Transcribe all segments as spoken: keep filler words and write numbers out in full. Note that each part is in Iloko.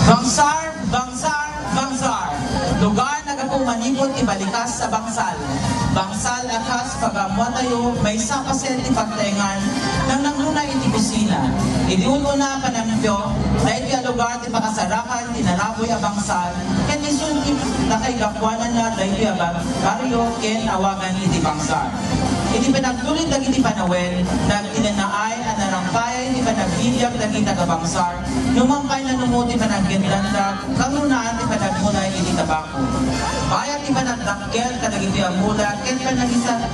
Bangsar, Bangsar, Bangsar. Lugar nga gapu manipud ti balikas a Bangsal. Bangsal a kas pag-ammoantayo, maysa paset ti pagtaengan, nangnangruna iti kusina. Iti un-una a panagpio, daytoy a lugar ti pakasarakan ti narabuy a Bangsal, ken isu ti nakaigapuananna daytoy a bar-, barrio ken awagan iti Bangsar. Iti panagtulid dagiti panawen, nagtinennaay a narangpayay ti panagbibiag dagiti taga-Bangsar, no mangpay nanumo ti panaggendanda, kangrunaan ti panagmula iti tabako. Bayat ti panagdakkel kadagiti a mula ken panangisa-,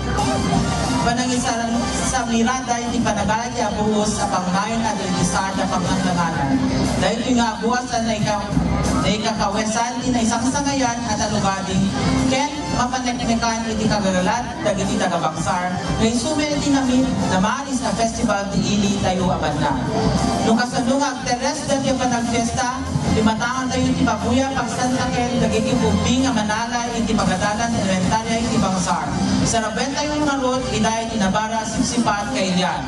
panangisamirada iti panagayat ti abuos a pangnayon a diridisaad a pangngangnganganan. Daytoy nga abuas a naika-, naikakawesan ti naisangsangayan a talubadi ken mapaneknekan iti kagagalat dagiti taga-Bangsar nga isu met ti nami-, namaris a festival ti ili tayo a banna. No kasano nga agteres daytoy a panagfiesta, imatangan tayo ti pabuya pagsantaken dagiti ubing a manala iti pagadalan ti inbentarya iti Bangsar. Saraben tayo ngarud ida iti nabara a sipsipat kailian.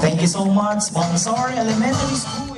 Thank you so much, Bangsaw Elementary School.